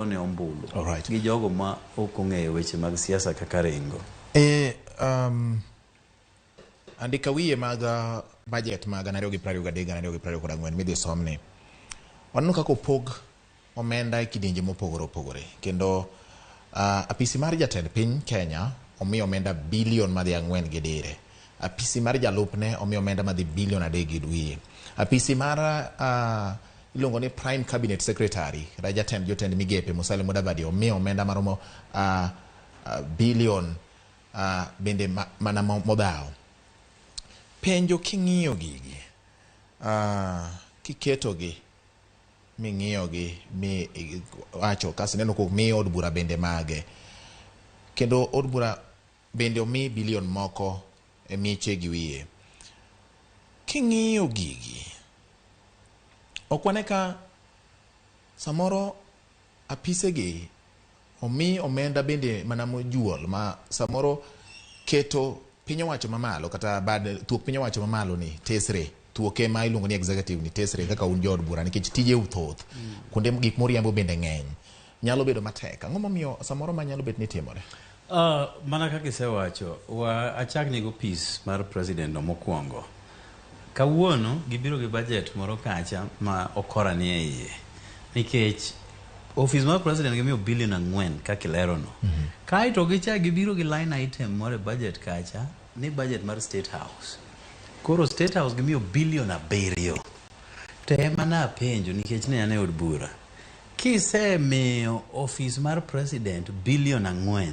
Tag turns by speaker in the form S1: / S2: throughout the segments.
S1: Ne ombulu
S2: Alright.
S1: gi jogo ma ok ong'eyo weche mag siasa kaka ringo.
S2: E, andika wiye mag budget mag 2023 2024 midhi somni. Waneno kaka opog omenda e kidienje mopogore opogore kendo apisi mar jatend piny Kenya omi omenda bilion madhi 4 gi dire. Apisi mar jalupne omi omenda madhi bilion 3 gi wiye. Apisi mar iluongo ni Prime Cabinet Secretary kata jatend jotend migepe Musalia Mudavadi omi omenda maromo bilion bende mana modhawo. Penjo king'iyo gigi, kiketogi ming'iyogi mi wacho kasto ineno komi od bura bende mage. Kendo od bura bende omi bilion moko e miche gi wiye. King'iyo gigi, ok wane ka samoro apisegi omi omenda bende mana mojuol ma samoro keto piny owacho mamalo kata bad thuok piny owacho mamalo ni tesre thuoke ma iluongo ni executive ni tesre kaka un jood bura nikech tijeu thoth kuonde gik moriambo bende ng'eny nyalo bedo matek. Ang'o momiyo samoro ma nyalo bet ni timore?
S1: Mana kaka isewacho, wa achak ni opis mar president no mokwongo. Kawuono gibiro gi budget moro kacha ma okora ni e iye. Nikech ofis mar president gimiyo bilion 4 kaka ilero no. Kaeto gichak gibiro gi line item moro e budget kacha ni budget mar State House. Koro State House gimiyo bilion 7. To ema napenjo nikech ne an e od bura. Kisemiyo ofis mar president bilion 4,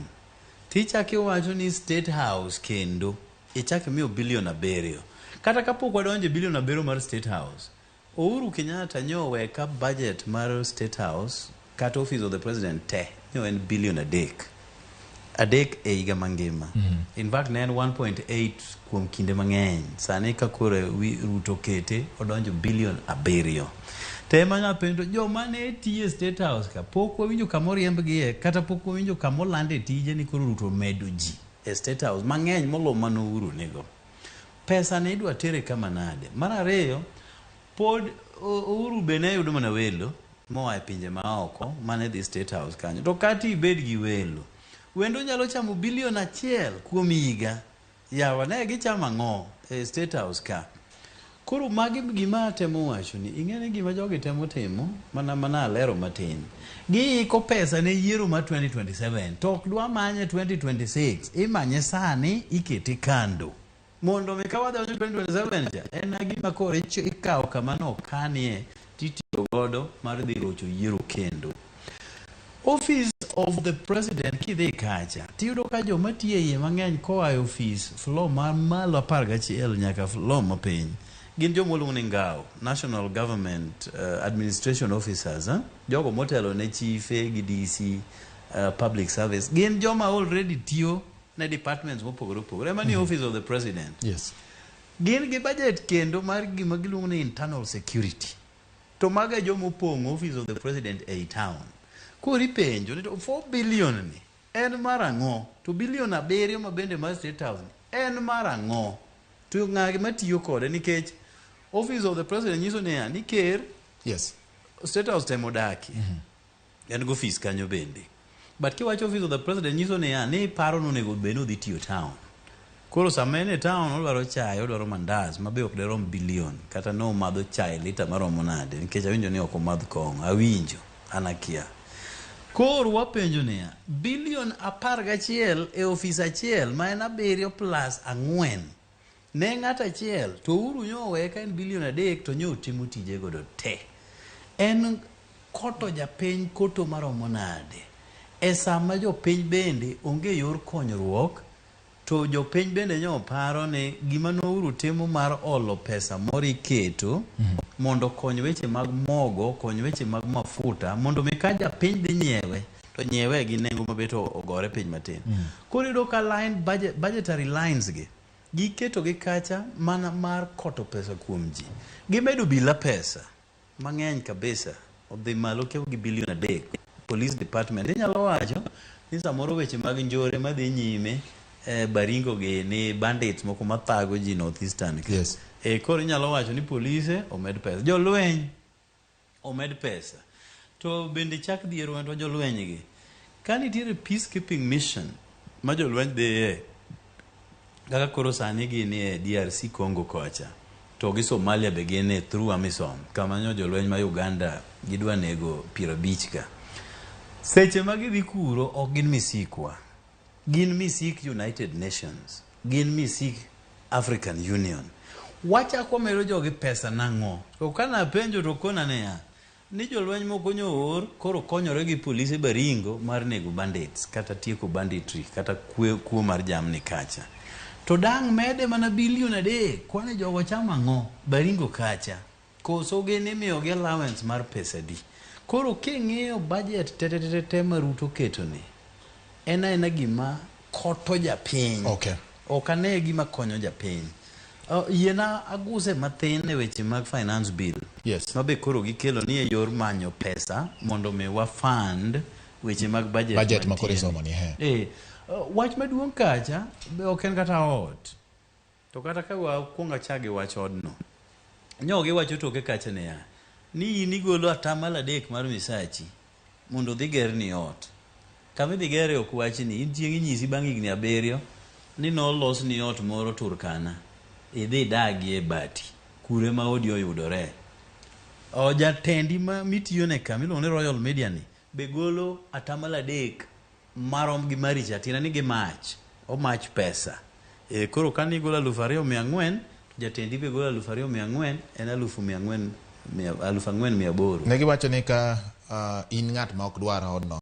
S1: tichak iwacho ni State House kendo ichak imiyo bilion 7. Kata kapok wadonjo e bilion 7 mar State House, Uhuru Kenyatta nyo owe ka budget mar State House kata office of the president te nyo en bilion 3. 3 e higa mangima. In fact ne en 1.8 kuom kinde mang'eny. Sani ka koro Ruto kete odonjo bilion 7. To ema napenjo joma ne tiyo e State House ka pok wawinjo kama oriembgie kata pok wawinjo kama olande tije ni koro Ruto omedo ji e State House mang'eny moloyo mane Uhuru nigo. Pesa ni idwa tere kama nade? Mar ariyo, pod Uhuru be ne yudo mana welo moa e pinje maoko mane dhi State House kanyo. To kata ibed gi welo, wendo nyalo chamo bilion 1 kuom higa. Yawa ne gichamo ang'o e State House ka? Koro magi gima atemo wacho ni ing'e ni gima jogi temo timo mana mana alero matin. Giiko pesa ne yiero mar 2027 to ok dwa manye 2026, imanye sani ikete kando. Mondo mi ka wadonjo 2027 cha en gima koro ikawo kama nokanie titiyo godo mar dhi rocho yiero kendo. Office of the President kidhi kacha tiyudo ka joma tiyo e iye mang'eny koa e ofis floor ma malo 11 nyaka floor mapiny gin joma waluongo ni NGAO, National Government Administration Officers, jogo motelo ne chife gi DC, public service, gin joma already tiyo ne departments mopogore opogore. Ema ni Office of the President.
S2: Yes.
S1: Gin gi budget kendo mar gima giluongo ni internal security. To mago e joma opong'o Office of the President ei town. Koro ipenjo ni to 4 billion ni en mar ang'o? To bilion 7 ma bende mar State House ni en mar ang'o? To ng'agi matiyo kode nikech Office of the President nyiso niya ni ker
S2: Yes.
S1: State House temo daki. En go ofis kanyo bende. But kiwacho Office of the President nyiso niya ni paro ni onego bed ni odhi tiyo town. Koro sama en e town odwaro chae, odwaro mandas ma be ok derom bilion kata no omadho chae lita maromo nade nikech awinjo ni ok omadh kong'o. Awinjo, an akia. Koro wapenjo niya, bilion 11 e ofis achiel ma en 7 plus 4 ne ng'ato achiel to Uhuru nyo oweye ka en bilion 3 to nyo otimo tije godo te. En koto japiny koto maromo nade? E sama jopiny bende onge yor konyruok to jopiny bende nyo paro ni gima ne Uhuru timo mar olo pesa moro iketo mondo okony weche mag mogo, okony weche mag mafuta mondo mi ka japiny dhi nyiewe to nyiewe gi nengo mabet ogore piny matin. Koro iyudo ka line budget, budgetary lines gi giketo gi kacha mana mar koto pesa kuom ji. Gimedo bila pesa mang'eny kabisa odhi malo kiewo gi bilion 3. Police department inyalo wacho ni samoro weche mag njore madhi nyime Baringo gi ni bandits moko mathago ji North Eastern ka.
S2: Yes.
S1: Koro inyalo wacho ni polise omed pesa. Jolweny omed pesa. To bende chak dhier wendwa jolweny gi. Ka nitiere peacekeeping mission ma jolweny dhiye kaka koro sani gin e DRC Congo kocha to gi Somalia be gin e through AMISOM kama nyo jolweny ma Uganda gidwa nego 50 ka. Seche ma gidhi kuro ok gin misikwa. Gin misik United Nations. Gin misik African Union. Wachako wamedo jogi pesa nang'o? To kana penjo to kona niya, ni jolweny moko nyo oor koro konyore gi polise Baringo mar nego bandits kata tieko banditry kata kuo mar jamni kacha. To dang' mede mana bilion 3 kwani jogo chamo ang'o Baringo kacha? Koso gin imiyogi allowance mar pesa di? Koro king'iyo budget te ma Ruto keto ni, en aena gima koto japiny.
S2: Okay.
S1: Ok ane gima konyo japiny. Yiena aguse mathin e weche mag finance bill.
S2: Yes.
S1: Ma be koro gikelo ni e yor manyo pesa mondo mi wa fund weche mag budget.
S2: Budget ma koro
S1: mantie.
S2: isomo ni, he.
S1: Wach maduong' kacha be ok en kata ot. To kata ka wakwongo achak gi wach odno. Nyo giwacho toke kacha niya, ni in igolo atamalo 3 mar misachi mondo odhi gerni ot. Kama idhi gere ok wachni, in chieng' inyisi bang' higni 7 ni nolosni ot moro Turkana, idhi idagie e bati, kure ma odi oyudore. Jatendi ma mitiyone ka miluongo ni Royal Media ni be golo atamalo 3 marom gi mari cha, tiende ni gi mach, omach pesa. Koro ka nigolo 2400, jatendi be golo 2400, en alufu mia ang'wen, mia, alufu ang'wen mia aboro.
S2: Ne giwacho ni ka in ng'at ma ok dwar odno.